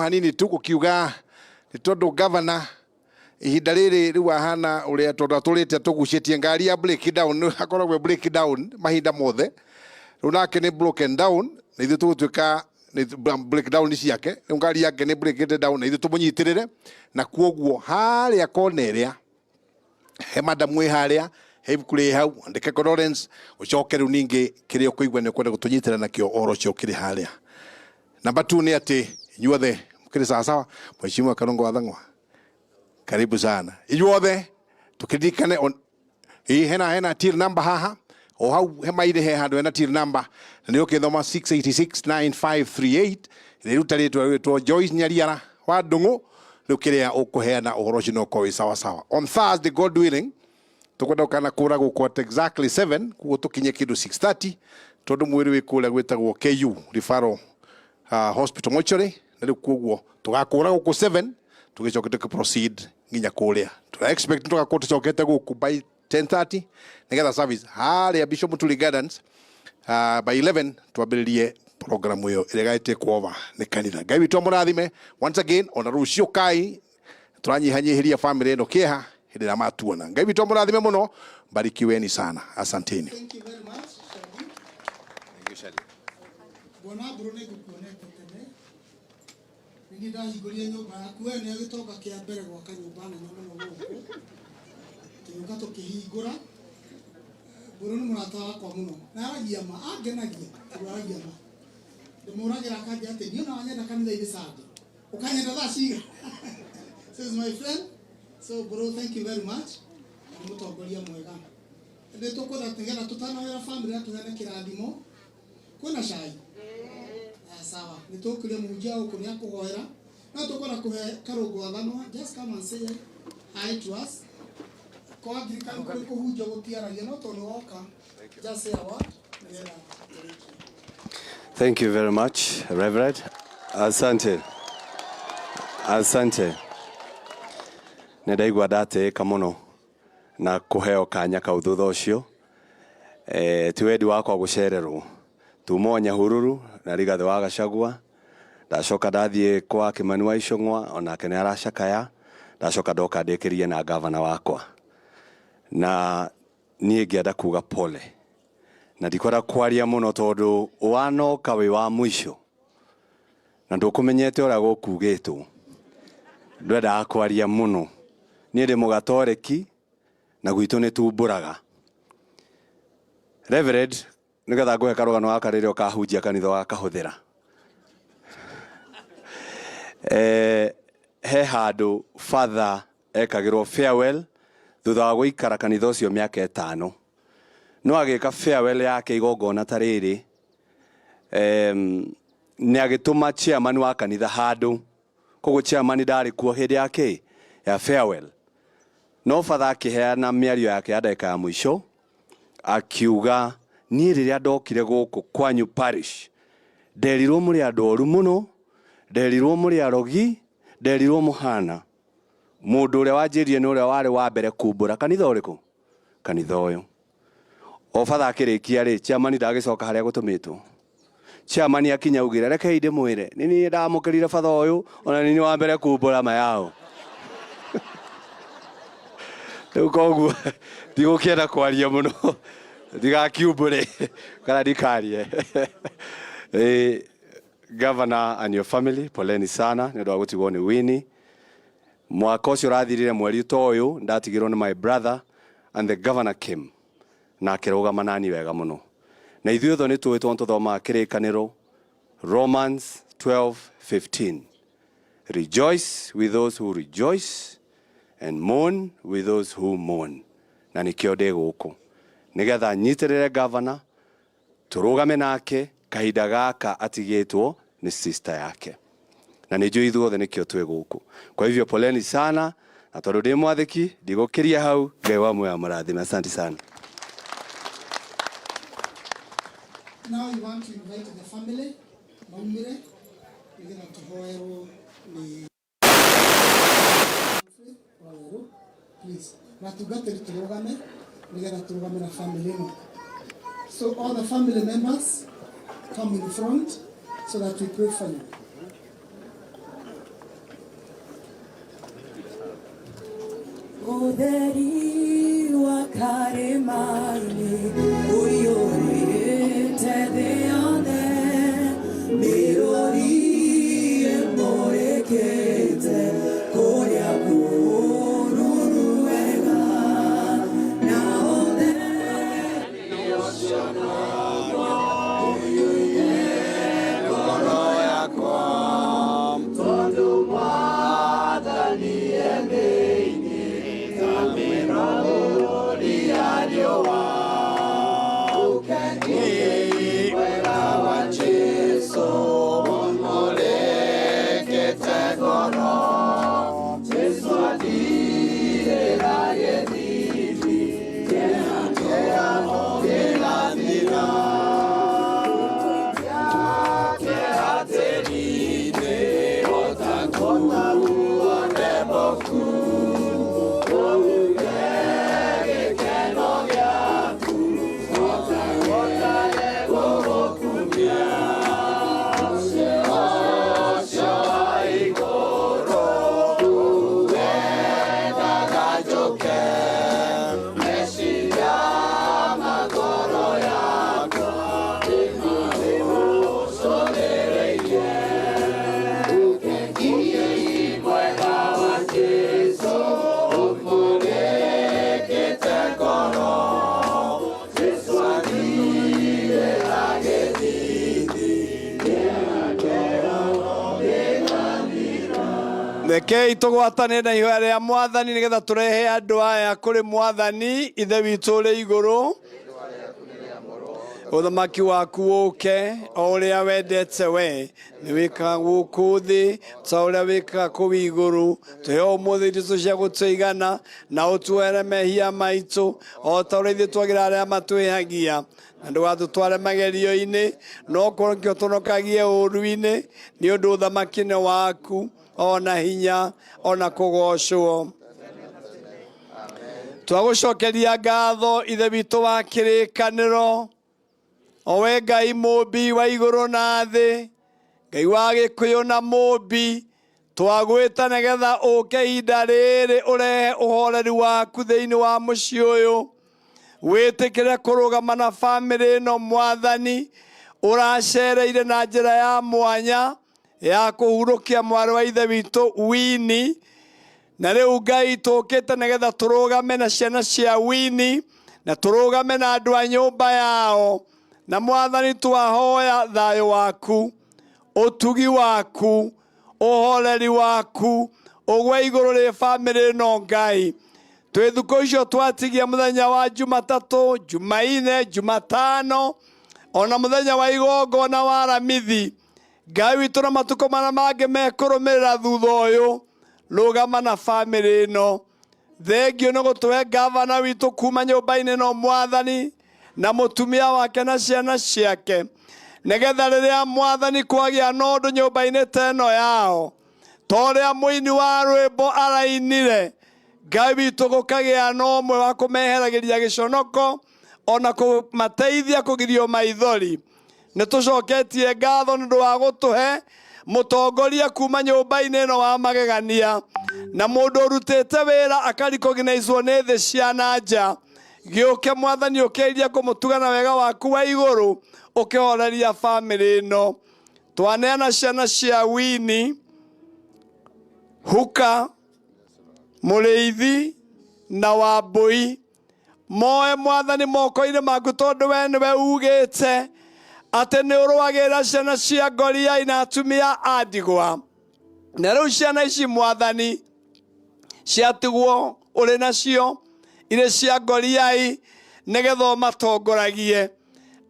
Hanini tu gũkiuga nĩ tondũ gavana ihinda rĩrĩ rĩu ahana ũrĩa tondũ atũrĩte tũgucĩtie ngari ya break down akoragwo break down mahinda mothe. Rĩu nake nĩ broken down na ithuĩ tũgũtuĩka nĩ break down ciake. Rĩu ngari yake nĩ breakĩte down na ithuĩ tũmũnyitĩrĩre, na kuoguo harĩa kona ĩrĩa he madamu ĩ harĩa he ibuku rĩ hau andĩke condolence, ũcoke rĩu ningĩ kĩrĩa ũkũigua nĩ ũkwenda gũtũnyitĩra nakĩo ũhoro ũcio ũkĩrĩ harĩa. Namba 2 nĩ atĩ inyuothe mũkĩrĩ sawasawa. Mheshimiwa Karungo wa Thang'wa, karibu sana. Inyuothe tũkĩririkane ĩ hena till number haha o hau hema-inĩ, he handũ hena till number na nĩ ũkĩthoma 6869538 rĩruta rĩtwa rĩtwo Joyce Nyariara wa Ndung'u. Rĩu kĩrĩa ũkũheana ũhoro ũcio no ũkorwo wĩ sawa sawa. On Thursday, God willing, tũkwenda gũkana kũra gũkũ at exactly 7 koguo tũkinye kĩndũ 6:30 tondũ mwĩrĩ wĩ kũrĩa gwĩtagwo KU Referral Hospital Mortuary, na rĩu koguo tũgakũra gũkũ 7 tũgĩcoke tũkĩ proceed nginya kũrĩa. Tũra expect tũgakorwo tũcokete gũkũ by 10:30 nĩgetha service harĩa Bishop Muturi Gardens by 11 twambĩrĩrie programu ĩyo ĩrĩa ĩgaĩtĩkwo over nĩ kanitha. Ngai witũ amũrathime once again. Ona rũciũ kai tũranyihanyihĩria family ĩno kĩeha hĩndĩ ĩrĩa matuona. Ngai witũ amũrathime mũno, barikiweni sana, asanteni. Thank you very much, Shadi. Thank you, Shadi. Bwana Mburu, nĩ ngũkuonete tene. Nĩ niĩ ndahingũrire nyũmba yaku. We nĩwe gĩtonga kĩa mbere gwaka nyũmba nene mũno gũkũ. Tũgĩũka tũkĩhingũra. Mburu nĩ mũrata wakwa mũno. Na aragia ma, angenagia tondũ aragia ma. Ndĩmũragĩra akanjĩra atĩ niĩ ona wanyenda kanitha-inĩ Sunday. Ũkanyenda thaa cigana? So is my friend. So bro, thank you very much. Nĩ mũtongoria mwega. Nĩ tũkwenda nĩgetha tũtanawĩra family na tũheane kĩrathimo. Kwĩna cai? Ah, sawa. Nĩ tũkũria mũhunjia gũkũ nĩ akũhoera. No tũkwenda kũhe Karũngũ wa Thanwa. Just come and say hi to us. Kwa ngirikano kũrĩ kũhunjia gũtiaragia no tondũ woka. Just say a word nĩgetha tũrĩkie. Thank you very much, Reverend. Asante. Asante. Nĩ ndaigua ndatĩĩka mũno na kũheo kanya kau thutha ũcio. Ti wendi wakwa gũcererwo. Tuma o Nyahururu na Rigathĩ wa Gachagua. Ndacoka ndathiĩ kwa Kĩmani wa Icũng'wa onake nĩ aracakaya. Ndacoka ndoka ndĩkĩrie na gavana wakwa. Na niĩ ngĩenda kuga pole. Na ndikwenda kwaria mũno tondũ wanoka wĩ wa mũico na ndũkũmenyete ũrĩa gũkugĩtwo, ndwendaga kwaria mũno. Niĩ ndĩ mũgatoreki na gwitũ nĩ tumbũraga. Reverend, nĩgetha ngũhe karũgano gaka rĩrĩa ũkahunjia kanitha ũgakahũthĩra. He handũ father ekagĩrwo farewell thutha wa gũikara kanitha ũcio mĩaka 5. No agĩka farewell yake igongona ta rĩrĩ, nĩ agĩtũma chairman wa kanitha handũ. Koguo chairman ndarĩ kuo hĩndĩ ya kĩ? Ya farewell. No father akĩheana mĩario yake ya ndagĩka ya mũico, akiuga niĩ rĩrĩa ndokire gũkũ kwanyu parish, nderirwo mũrĩ andũ oru mũno, nderirwo mũrĩ arogi, nderirwo mũhana. Mũndũ ũrĩa wanjĩrire nĩ ũrĩa warĩ wa mbere kumbũra kanitha ũrĩkũ? Kanitha ũyũ. O father akĩrĩkia rĩ, chairman ndagĩcoka harĩa gũtũmĩtwo. Chairman akinya augire, rekei ndĩmwĩre, nĩ niĩ ndamũkĩrire father ũyũ, ona nĩ niĩ wa mbere kumbũra mayao. Rĩu koguo ndigũkĩenda kwaria mũno, ndigakiumbũre kana ndikarie. Governor and your family, poleni sana nĩ ũndũ wa gũtigwo nĩ Winnie. Mwaka ũcio ũrathirire mweri ta ũyũ ndatigirwo nĩ my brother and the governor came na akĩrũgama nani wega mũno. Na ithuĩ othe nĩ tũĩ tondũ tũthomaga kĩrĩkanĩro Romans 12:15. Rejoice with those who rejoice and mourn with those who mourn. Na nĩkĩo ndĩ gũkũ nĩgetha nyitĩrĩre governor, tũrũgame nake kahinda gaka atigĩtwo nĩ sister yake. Na nĩ njũĩ ithuothe nĩkĩo twĩ gũkũ. Kwa hivyo poleni sana, na tondũ ndĩ mwathĩki ndigũkĩria hau. Ngai wa muoyo amũrathime. Asante sana. Now we want to invite the family maumire nĩgetha tũhoerwo nĩ Wawerũ. Please, matungatĩri tũrũgame nĩgetha tũrũgame na family ĩno. So all the family members, come in front so that we pray for you. Ũtheri wa karĩma-inĩ ũiyũrĩte thĩ yothe, mĩrũri ĩmũrĩkĩte kũrĩa kũruru wega, na ũtheri ũcio noguo ũiyũire ngoro yakwa, tondũ Mwathani e thĩinĩ ta mĩrũri ya riũa. Ũkeni mwega wa Jesũ ũmũrĩkĩte ngoro, Jesũ andirĩra gĩthithi, kĩeha gĩgathira. Kĩeha tĩri-inĩ ũtakuo nĩ mũku, ũhuke gĩkeno gĩaku, gũgũkumia. Ũcio wa igũrũ wendaga njũke, meciria ma ngoro yakwa ndĩmagũcũthĩrĩirie. Ũkeni mwega wa Jesũ ũmũrĩkĩte ngoro, Jesũ andirĩra gĩthithi, kĩeha gĩgathira. Rekei tũgwatane na ihoya rĩa Mwathani nĩgetha tũrehe andũ aya kũrĩ Mwathani. Ithe witũ ũrĩ igũrũ, ũthamaki waku ũke, o ũrĩa wendete we nĩ wĩkaga gũkũ thĩ ta ũrĩa wĩkaga kũu igũrũ. Tũhe ũmũthĩ irio cia gũtũigana, na ũtuohere mehia maitũ o ta ũrĩa ithuĩ twagĩra arĩa matwĩhagia, na ndũgatũtware magerio-inĩ, no kũrokio tũnokagie ũũru-inĩ, nĩ ũndũ ũthamaki nĩ waku, ona hinya, ona kũgocwo. Twagũcokeria ngatho, Ithe witũ wa kĩrĩkanĩro, o we Ngai mũmbi wa igũrũ na thĩ, Ngai wa Gĩkũyũ na mũmbi. Twagwĩta nĩgetha ũke ihinda rĩrĩ ũrehe ũhoreri waku thĩinĩ wa mũciĩ ũyũ, wĩtĩkĩre kũrũgama na bamĩrĩ ĩno. Mwathani, ũracereire na njĩra ya mwanya ya kũhurũkia mwarĩ wa ithe witũ Wini, na rĩu Ngai tũkĩte nĩgetha tũrũgame na ciana cia Wini na tũrũgame na andũ a nyũmba yao. Na Mwathani, twahoya thayũ waku, ũtugi waku, ũhoreri waku ũgwe igũrũ rĩ bamĩrĩ ĩno. Ngai, twĩ thukũ icio twatigia mũthenya wa Jumatatũ, Jumaine, Jumatano, ona mũthenya wa igongona wa Aramithi. Ngai witũ, na matukũ marĩa mangĩ mekũrũmĩrĩra thutha ũyũ, rũgama na bamĩrĩ ĩno. Thengio nĩ gũtũhe gavana witũ kuma nyũmba-inĩ ĩno, Mwathani, na mũtumia wake na ciana ciake, nĩgetha rĩrĩa, Mwathani, kwagĩa na ũndũ nyũmba-inĩ ta ĩno yao, ta ũrĩa mũini wa rwĩmbo arainire, Ngai witũ, gũkagĩa na ũmwe wa kũmeheragĩria gĩconoko ona kũmateithia kũgirio maithori. Nĩ tũcoketie ngatho nĩ ũndũ wa gũtũhe mũtongoria kuma nyũmba-inĩ ĩno wa magegania, na mũndũ ũrutĩte wĩra akarikognizwo nĩ thĩ cia na nja. Gĩũke, Mwathani, ũkĩirie kũmũtuga na wega waku wa igũrũ, ũkĩhoreria bamĩrĩ ĩno. Twaneana ciana cia Wini, Huka, Mũrĩithi na Wambũi, moe, Mwathani, moko-inĩ maku, tondũ we nĩwe ugĩte atĩ nĩ ũrũagĩrĩra ciana cia ngoriai na atumia a ndigwa. Na rĩu ciana ici, Mwathani, ciatigwo ũrĩ nacio irĩ cia ngoriai, nĩgetha ũmatongoragie.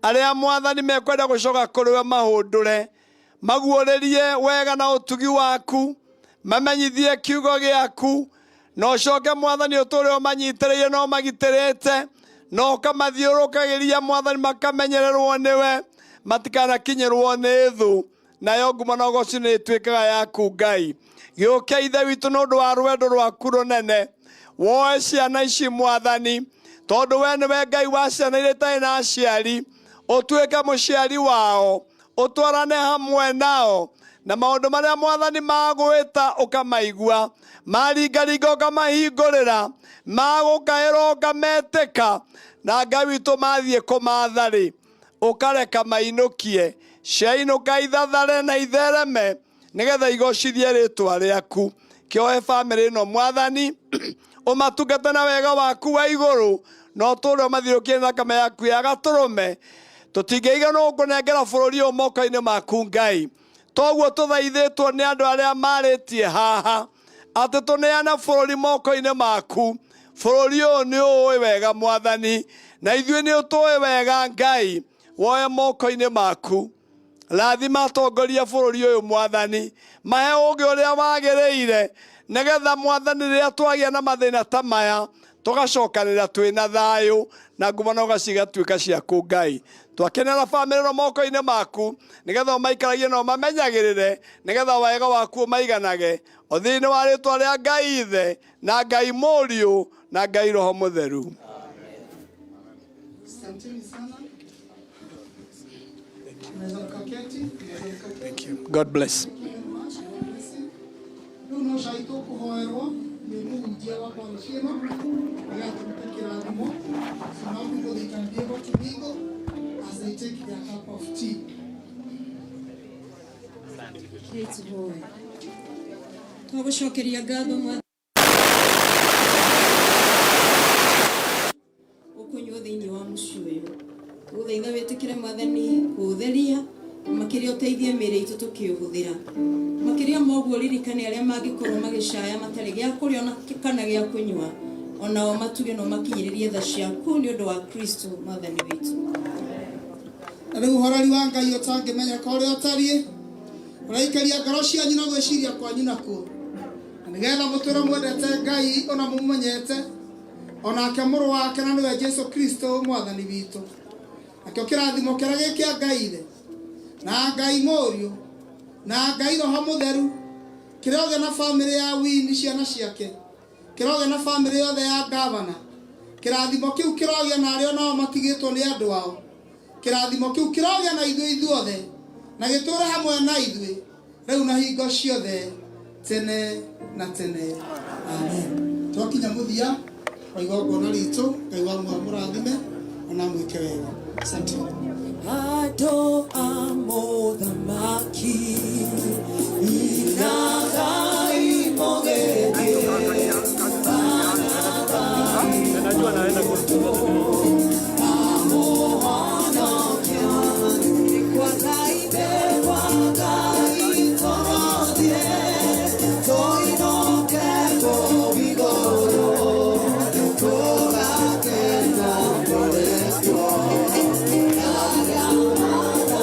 Arĩa, Mwathani, mekwenda gũcoka kũrĩ we, mahũndũre, maguũrĩrie wega na ũtugi waku, mamenyithie kiugo gĩaku, na ũcoke, Mwathani, ũtũũre ũmanyitĩrĩire na ũmagitĩrĩte na ũkamathiũrũrũkagĩria, Mwathani, makamenyererwo nĩwe, matikanakinyĩrwo nĩ thũ, nayo ngumo na ũgoci nĩ ĩtuĩkaga yaku. Ngai, gĩũke, Ithe witũ, nĩ ũndũ wa rwendo rwaku rũnene, woe ciana ici, Mwathani, tondũ we nĩwe Ngai wa ciana iria itarĩ na aciari. Ũtuĩke mũciari wao, ũtwarane hamwe nao. Na maũndũ marĩa mwathani magwĩta ũkamaigua, maringaringa ũkamahingũrĩra, magũkaĩra ũkametĩka, na Ngai witũ mathiĩ kũmatha-rĩ, ũkareka mainũkie, ciainũka ithathare na ithereme, nĩgetha igocithie rĩtwa rĩaku. Kĩohe bamĩrĩ ĩno mwathani, ũmatungate na wega waku wa igũrũ, na ũtũũre ũmathiũrũrũkĩrie na thakame yaku ya gatũrũme. Tũtingĩiganwo gũkũnengera bũrũri ũyũ moko-inĩ maku Ngai. Toguo tũthaithĩtwo nĩ andũ arĩa marĩtie haha atĩ tũneane bũrũri moko-inĩ maku. Bũrũri ũyũ nĩ ũĩ wega mwathani, na ithuĩ nĩ ũtũĩ wega Ngai, woe moko-inĩ maku. Rathima atongoria bũrũri ũyũ mwathani, mahe ũũgĩ ũrĩa wagĩrĩire, nĩgetha mwathani rĩrĩa twagĩa na mathĩna ta maya tũgacokanĩrĩra twĩna thayũ na ngumo na ũgacigatuĩka ciaku Ngai. Twakenera bamĩrĩ ĩno moko-inĩ maku, nĩgetha ũmaikaragie na ũmamenyagĩrĩre, nĩgetha wega waku ũmaiganage, o thĩinĩ wa rĩtwa rĩa Ngai Ithe na Ngai Mũriũ na Ngai Roho Mũtheru. Asanteni sana. Mnaweza mkaketi, mnaweza mkaketi. Thank you. God bless. Thank you very much. God bless you. Rĩu no cai tũkũhoerwo nĩ mũhunjia wa parish ĩno nĩgetha tũrute kĩrathimo. So now people, they can be able to mingle as they take their cup of tea. Tuhoe. Twagũcokeria ngatho mwathani ũkũnyuo thĩinĩ wa mũciĩ ũyũ. Tũgũthaitha wĩtĩkĩre mwathani kũũtheria, makĩria ũteithie mĩĩrĩ itũ tũkĩũhũthĩra. Makĩria ma ũguo ririkane arĩa mangĩkorwo magĩcaya matarĩ gĩa kũrĩa ona kana gĩa kũnyua, onao matuge na ũmakinyĩrĩrie tha ciaku nĩ ũndũ wa Kristo mwathani witũ. Na rĩu ũhoreri wa Ngai ũtangĩmenyeka ũrĩa ũtariĩ, ũraikaria ngoro cianyu na gwĩciria kwanyu nakuo, na nĩgetha mũtũre mwendete Ngai ona mũmenyete, onake mũrũ wake na nĩwe Jesu Kristo mwathani witũ. Nakĩo kĩrathimo kĩrĩa gĩ kĩa Ngai Ithe na Ngai Mũriũ na Ngai Roho Mũtheru kĩrogĩa na bamĩrĩ ya Winnie, ciana ciake, kĩrogĩa na bamĩrĩ yothe ya gavana. Kĩrathimo kĩu kĩrogĩa na arĩa onao matigĩtwo nĩ andũ ao. Kĩrathimo kĩu kĩrogĩa na ithuĩ ithuothe na gĩtũũre hamwe na ithuĩ rĩu na hingo ciothe tene na tene. Amen. Twakinya mũthia wa igongona ritũ, Ngai wa muoyo mũrathime ona mwĩke wega. Asante. Andũ a mũthamaki inagai mũgĩthiĩ. Najua naenda Amũhonokia kwa Ngai kwa Ngai tũrothiĩ tũinũke kũu igũrũ tũgakena tũrĩ kuo. Arĩa